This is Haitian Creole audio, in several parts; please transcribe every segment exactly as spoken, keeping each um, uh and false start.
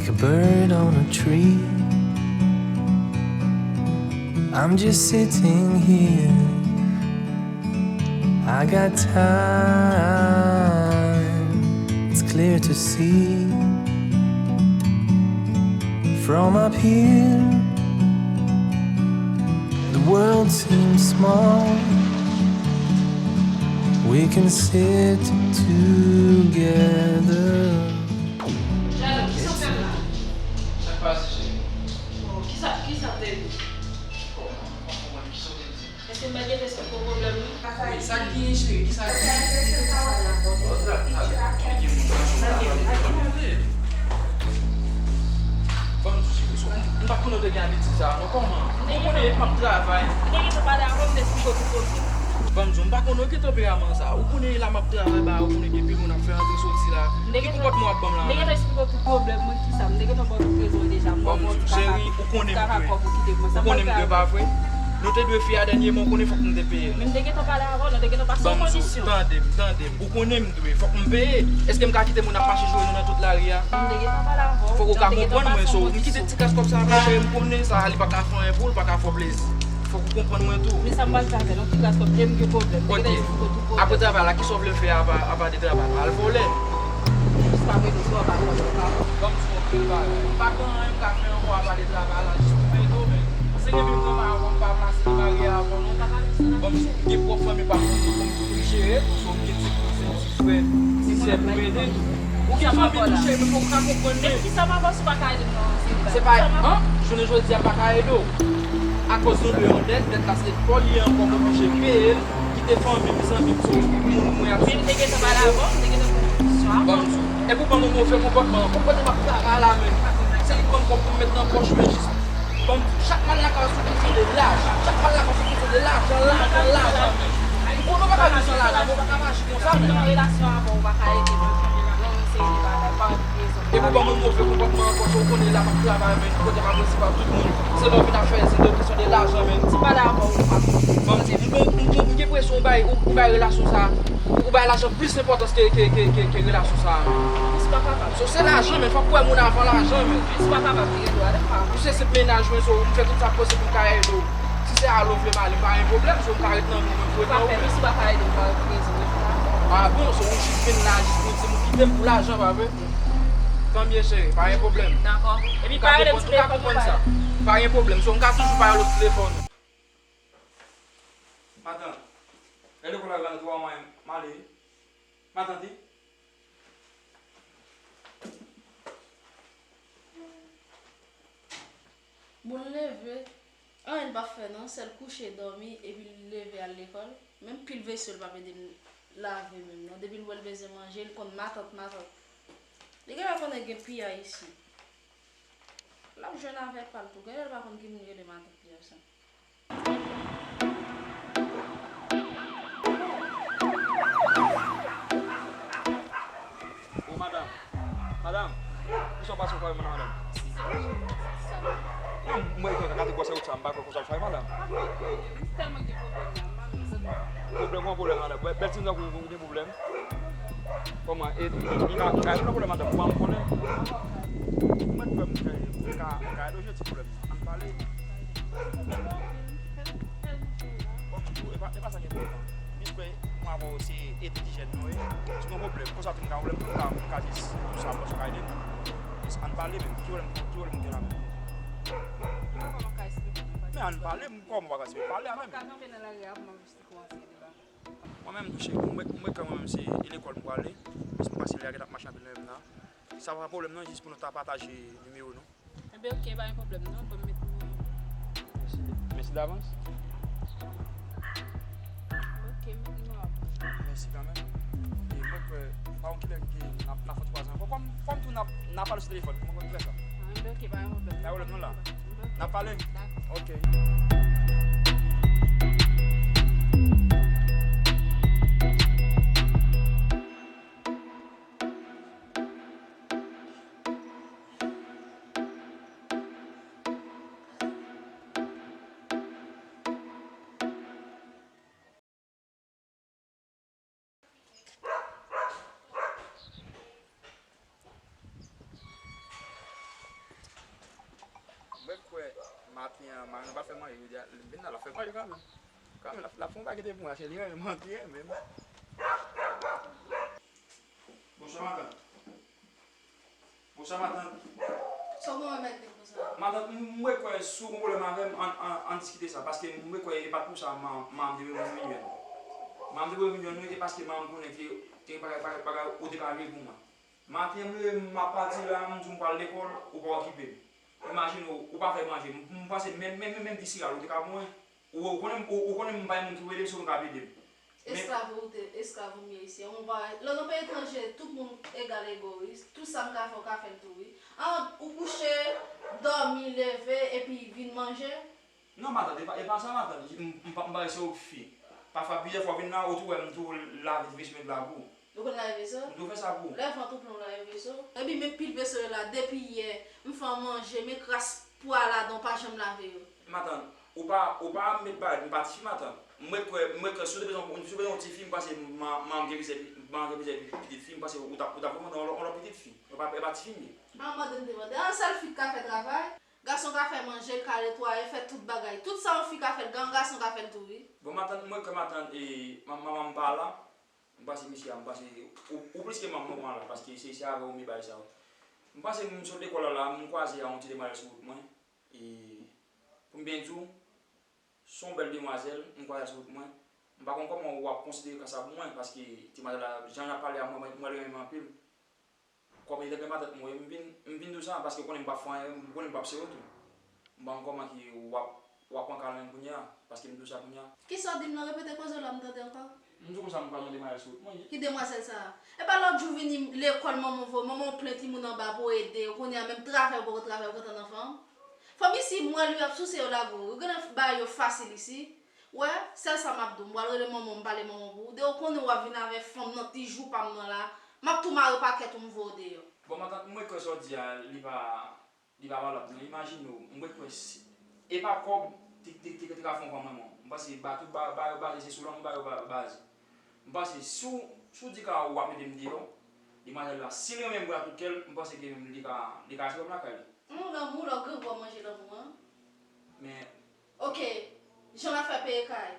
A bird on a tree. I'm just sitting here. I got time. It's clear to see from up here. The world seems small. We can sit together. Jalo, kisa w fè m la? Sa k pase, cheri? Oh, kisa, kisa w te di? Oh, mwen pa konprann kisa w te di. Èske m pa gentan esplike w pwoblèm nan? Wi, sa k genyen, cheri? Kisa k genyen? Ban m di w, cheri, so, m, m pa t konnen w te gen abitid sa a, non, kòman? Ou konnen m ap travay. M te gentan pale avè w, m te esplike w tout pwoblèm. Ban m di w, m pa konnen w gen tanperaman sa a. Ou konnen la m ap travay ba ou, konnen gen pil moun ap fè antre soti la. Ki konpòtman w ap ban m la menm? M te gentan esplike w tout pwoblèm mwen, kisa. M te gentan ba w tout rezon deja. M wè w bon ti kaka, ti kaka kòb ou kite mwen. Ou konnen m dwe, pa vre? Nou te dwe fè a dènyèman, ou konnen fòk m te peye l. Men m te gentan pale avè w, nou te gentan pase yon kondisyon. Ban m di w, tande m, tande m. Ou konnen m dwe, fòk m peye. Èske m ka kite moun ap mache joure nou nan tout lari a? M te gentan pale avè w. Fòk ou ka konprann mwen, so, m kite ti kras kòb sa a, monchè, m konnen sa, li pa ka fè anyen pou ou, li pa ka fè w plezi. Fòk ou konprann mwen tou. Men sa m pral fè avè l, yon ti kras kòb, e m gen pwoblèm. Ok. Apre travay la, kisa w vle m fè apa, apa de travay la? Al vòlè? Jiska prezan, si w ap al vòlè, w ka. Ban m di w yon bèl bagay. M pa gen anyen m ka fè ankò apa de travay la, jis koupe do, men. Se gen menm nan pa avè w, m pa pase nan baryè avè w, non. Ban m di w, m gen pwòp fanmi pa m pou m jere, so m gen ti kouzen, ti frè, ti sè pou m ede tou. Ou gen fanmi tou, cheri, men fòk ou ka konprann mwen. Men kisa m ap fè si w pa ka ede m nan yon seri bagay? Se pa, an? Jounen jodi a, m pa ka ede w. Akoz nou dwe yon dèt, dèt la se pa w li ye ankò, m oblije peye l, kite fanmi m, zanmi m, se moun mwen ap sou. Men m te gentan pale avè w, m te gentan pran pozisyon avè w. Ban m di w. Epi w ban m yon move konpòtman ankò. Kote m ap travay la menm? Se li k ban m kòb pou m met nan pòch mwen jis. Ban m di w, chak m al lakay w se yon kesyon de lajan. Chak m al lakay w se yon kesyon de lajan, lajan, lajan. Ou konnen w pa ka viv san lajan, men w pa ka mache konsa menm. Nan relasyon avè w, ou pa ka ede mwen nan yon seri de bagay, pa yon rezon. Epi w ban mwen move konpòtman ankò, so w konnen la m ap travay, men kote m ap resevwa tout moun, se lè w vin ap fè se de kesyon de lajan, men. Ti pale avè w, ou pa konprann. Ban m di, m gon, m gon, m gen enpresyon w bay, ou, ou bay relasyon sa a, ou bay lajan plis enpòtans ke, ke, ke, ke, ke relasyon sa a, men. Ou pa kapab. So se lajan, men fòk w wè moun avan lajan, men. Ou pa kapab vire do a, pa. Ou se senp mennaj mwen, so m fè tout sa k posib pou m ka ede w. Si se ale w vle m ale, m pa gen pwoblèm, so m ka ret nan men w, mwen m ret nan ou, men. Ou pa fè, men si w pa ka ede m, pa gen rezon, mwen pa dakò. A bon, so ou jis vin la, jis pou di m ou kite m pou lajan, pa vre? Tanbyen, cheri, pa gen pwoblèm. Dakò. Epi pa rele m sou telefòn non, pa. Pa gen pwoblèm, so m ka toujou pa rele w sou telefòn. Matant, lè lekòl la rantre, w a mwen, m ale. Matant, wi. Bon, l leve, anyen l pa fè non, sèl kouche, dòmi, epi l leve al lekòl. Menm pil vesye l pa p ede m lave menm non. Depi l wè l bezwen manje, l konn matant, matant. Li genlè konnen gen piyay isi. L ap jwenn avè pa l tou. Genlè l pa konn ki moun rele matant li ap sa. O madanm, madanm, kisa w pase w fè madanm? Non, m wè yon kaka te gwòs wout sa, m pa kwè konsa w fè madanm. Pwoblèm, yon pwoblèm madanm. Bèl timoun tankou w gen pwoblèm. Kòman, e, m ka, m ka rezoud pwoblèm madanm, ou pa m konnen. Ou mèt fè m, m ka, m ka ede w jwenn ti pwoblèm. Ann pale. Bon, m di w, e pa, e pa sa ki enpòtan. Jis kwè, mwen avè w se etidijèn nou ye. Si nou gen pwoblèm, konsa tou m ka pwoblèm, m ka, m ka jis di w sa, m panse w ka ede m. Jis ann pale menm, ki pwoblèm, ki pwoblèm ou gen la menm? Men ann pale, m kòman w pa ka esplike? Pale avè m. Ou ka kanpe nan lari a pou m ap esplike w yon seri de bagay. Mwen menm tou, cheri, mwen, mwen kwè mwen menm se lekòl m prale. Jis m panse lè a gentan ap mache anpil nan men m nan. Sa pa pwoblèm non, jis pou nou ta pataje nimewo nou. Enben, ok, pa gen pwoblèm non, ban m met nimewo. Mèsi, mèsi davans. Ok, met nimewo a pou mwen. Mèsi kanmenm. E mwen kwè, pa yon kilè ke n ap, n ap fè yon ti kwaze ankò. Kòm, kòm tou n ap, n ap pale sou telefòn, mwen konn fè sa. Ah, enben, ok, pa gen pwoblèm. Pa gen pwoblèm non la. Enben, ok. N ap pale? Dakò. Ok. Mwen kwè maten an, mari mwen pa fè manje jodi a, li vin la, l ap fè manje kanmenm. Kanmenm, l ap, l ap fè yon bagay de pou mwen, paske li renmen manje, li renmen m. Bonswa, matant. Bonswa, matant. Sa w gen mèt di konsa? Matant, m, m kwè si w gen pwoblèm avè m, ann, ann, ann diskite sa, paske m kwè e pa t pou sa manman m te vle vin jwenn. Manman m te vle vin jwenn nou, e paske manman m konnen ke, ke bagay, bagay, bagay ou te ka regle pou mwen. Maten, m leve, m ap pati la, m di w m pral lekòl, ou pa okipe m. Imajine w, ou pa fè manje. M, m panse menm, menm, menm, menm ti siral ou te ka ban mwen. Ou, ou konnen, ou, ou konnen m pa yon moun ki rele m, si w ka ede m. Men esklav ou te, esklav ou m ye isi. Ou pa, lè w nan peyi etranje, tout moun egal ego, wi. Tout sa m ka fè, ou ka fè l tou, wi. An, ou kouche, dòmi, leve, epi vin manje. Non, matant, e pa, e pa sa, matant. M, m pa, m pa wè se ou k fi. Pafwa, plizyè fwa w vin la, ou tou wè m tou lave veso met la pou ou. Ou konn lave veso? M tou fè sa pou ou. Lè van tou plen w lave veso. Epi men pil veso yo la, depi yè, m fè w manje, men kras pwa ladan, w pa janm lave yo. Matant, ou pa, ou pa met bagay, m pa tifi, matant. M ret kwè, m ret kwè, si w te bezwen, si w bezwen yon tifi, m panse manman m gen plizyè, manman m gen plizyè pitit fi, m panse ou t ap, ou t ap vle mande yon lòt, yon lòt pitit fi. E pa, e pa tifi m ye. An, mande m te mande. An, sèl fi k ka fè travay. Gason ka fè manje, l ka netwaye, fè tout bagay. Tout sa yon fi ka fè, yon gason ka fè l tou, wi. Bon, matant, mwen kwè matant, e, man-, manman m pa la. M panse mesye a, m panse, ou, ou plis ke manman m la, paske se, se avè w m ye bagay sa yo. M panse m sot lekòl la, la, m kwaze a yon ti demwazèl sou wout mwen. E, pou m byen di w, se yon bèl demwazèl, m kwaze a sou wout mwen. M pa konn kòman w ap konsidere ka sa pou mwen, paske demwazèl la, jan l ap pale a mwen, mwen, mwen renmen anpil. Kòm e te gen matant mwen, m vin, m vin di w sa, paske w konnen m p ap fè anyen, w konnen m p ap sere w tou. M pa konn kòman ki w ap, w ap pran ka nan men m kounye a, paske m di w sa kounye a. Kisa w di m nan? Repete koze w la, m tande ankò. M di w konsa m pral yon demwazèl sou wout mwen. Ki demwazèl sa a? E pa lòt jou vini lekòl, manman w voye, manman w plen timoun anba pou ede, kounye a menm travay ou poko travay, ou gentan nan fanm. Fanm isi, m wè l, yo ap souse yo lage w, yo gentan bay yo fasil isi. Wè, sèl sa m ap di w, m pral rele manman w, m pale manman w pou ou. Depi w konnen w ap vin avèk fanm nan ti jou pa m nan la, m ap tou mare pakèt ou, m voye w deyò. Bon, matant, m ret kwè sa w di a, li pa, li pa valab, non. Imajine w, m ret kwè si, e pa kòb, te, te, te, te ka fè yon fanm renmen w. M panse ba tout ba, ba yo baze, se sou lanmou ba yo ba, baze. M panse si w, si w di ka w ap mete m deyò, demwazèl la, si l renmen m vre ak tout kè l, m panse ke li ka, li ka rete wè m lakay li. Hum, lanmou, lè w grangou w ap manje lanmou an. Men. Oke, jan l ap fè peye kay.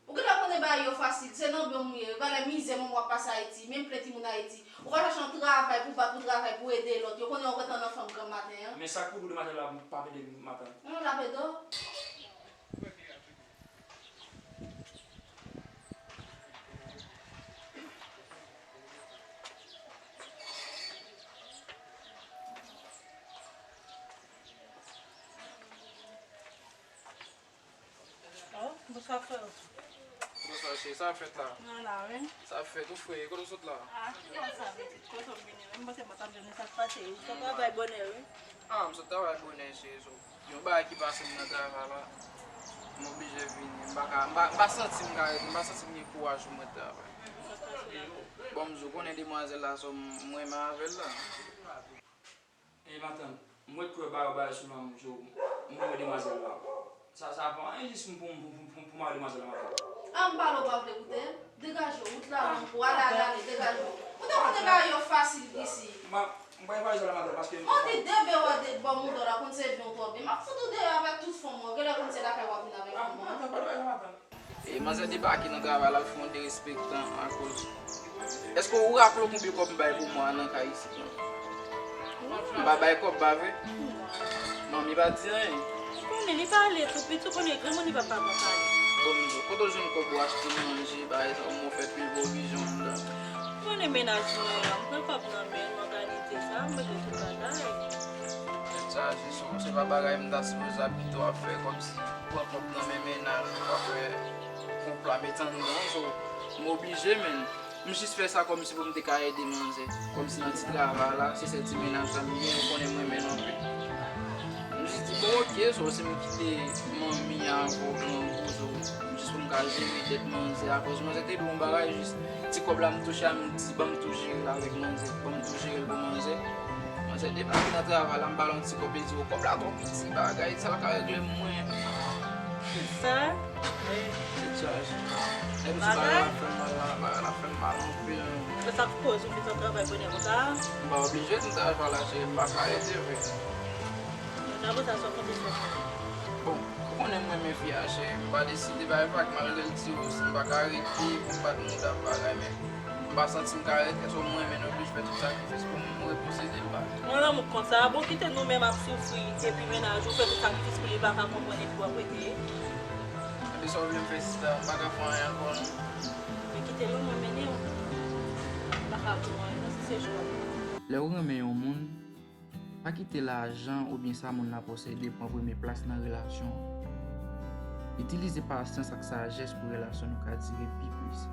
Ou gentan konnen bagay yo fasil, se nan byen w ye, yo pa lè mizè manman w ap pase Ayiti, menm plen timoun Ayiti. Ou ka chache yon travay pou bat, pou travay, pou ede lòt. Yo konnen w gentan nan fanm granm maten an. Men sa k pou di w demwazèl la pa ede m matant. Hum, l ap ede w. Oh, bonswa frè. Bonswa cheri, sa w ap fè la? Mwen la wi. Sa w ap fè tou frè, kote w sot la? Ah, ki konsa pitit, kote w vini wi? M panse mwen t ap jwenn ou, sa k pase? Ou sot travay bonè wi. Ah, m sot travay bonè cheri, so yon bagay ki pase m nan travay la, m oblije vini, m pa ka, m pa, m pa santi m ka rete, m pa santi m gen kouraj pou mwen travay. Bon, m di w konnen demwazèl la, so m renmen avè l la. E matant, m ret kwè ba yo bagay sou lanmou, so m renmen demwazèl la. Sa, sa pa anyen jis pou, pou, pou, pou, pou mare demwazèl la matant. Ah, m pale w pa vle koute? Degaje w, wout la long pou w ale, ale, ale, degaje w. Ou te konnen bagay yo fasil isi. M pa, m pa gen bagay sa la matant, paske. Mwen te de bè w a de bò mouda la, konn se byen w twò byen. M ap fout ou deyò avèk tout fanm ou, genlè konn se lakay w ap vin avèk fanm ou. Ah, matant, pa bagay sa matant. E manzè debake nan travay la, l ap fè yon derespektan akoz. Èske ou raple w konbyen kòb m bay pou mwa nan kay isit lan? M pa bay kòb, pa vre? Manmi pa di anyen. Ou konnen li pale tou, pitit ou konnen granmoun li pa pa bon pale. Bon, m di w, kote w jwenn kòb ou achte manje, bagay sa, ou fè pil pwovizyon anndan? Ou konnen mennaj mwen an, m pran kòb nan men l, m òganize sa, m regle tout bagay. Tèt chaje, se, se pa bagay m ta sipoze ap kite w ap fè kòmsi pran kòb nan men mennaj ou, w ap fè konplo a met anndan, so, m oblije, men. M jis fè sa kòmsi pou m te ka ede manzè. Kòmsi nan ti travay la, se sèl ti mennaj la m gen, ou konnen m renmen l anpil. M jis di, bon, oke, so, si m kite manmi avè w grangou, so, jis pou m ka jere tèt manzè, akoz manzè te di w yon bagay, jis ti kòb la m touche a, m di, ban m tou jere l avèk manzè, ban m tou jere l pou manzè. Manzè debake nan travay la, m ba l yon ti kòb, li di, o, kòb la twò piti, bagay, sa l ka regle mwen. Sa? Wi. Tèt chaje. Epi se bagay la fè m mal la, bagay la fè m mal anpil. Men sa k koz ou vin travay bonè konsa? M pa oblije vin travay la, cheri, m pa ka rete vre. Apre sa, sa w konte fè pou mwen? Bon, ou konnen mwen renmen fi a, cheri. M pa deside bay vag, malgre l di w si m pa ka rete pou m pa t mouda bagay, men m pa santi m ka rete, so mwen menm oblije fè tout sakrifis pou m reposede l ba. Yon lanmou k konsa, bon, kite nou menm ap soufri, epi mennaj ou fè tout sakrifis pou li, pa ka konprann epi w ap rete. Epi sa w vle m fè, sista, m pa ka fè anyen ankò non. Men kite l, mwen mennen w. M pa ka pou anyen non, si se jou ap. Lè w renmen yon moun, pa kite lajan oubyen sa moun nan posede pran premye plas nan relasyon an. Itilize pasyans ak sajès pou relasyon nou ka dire pi plis.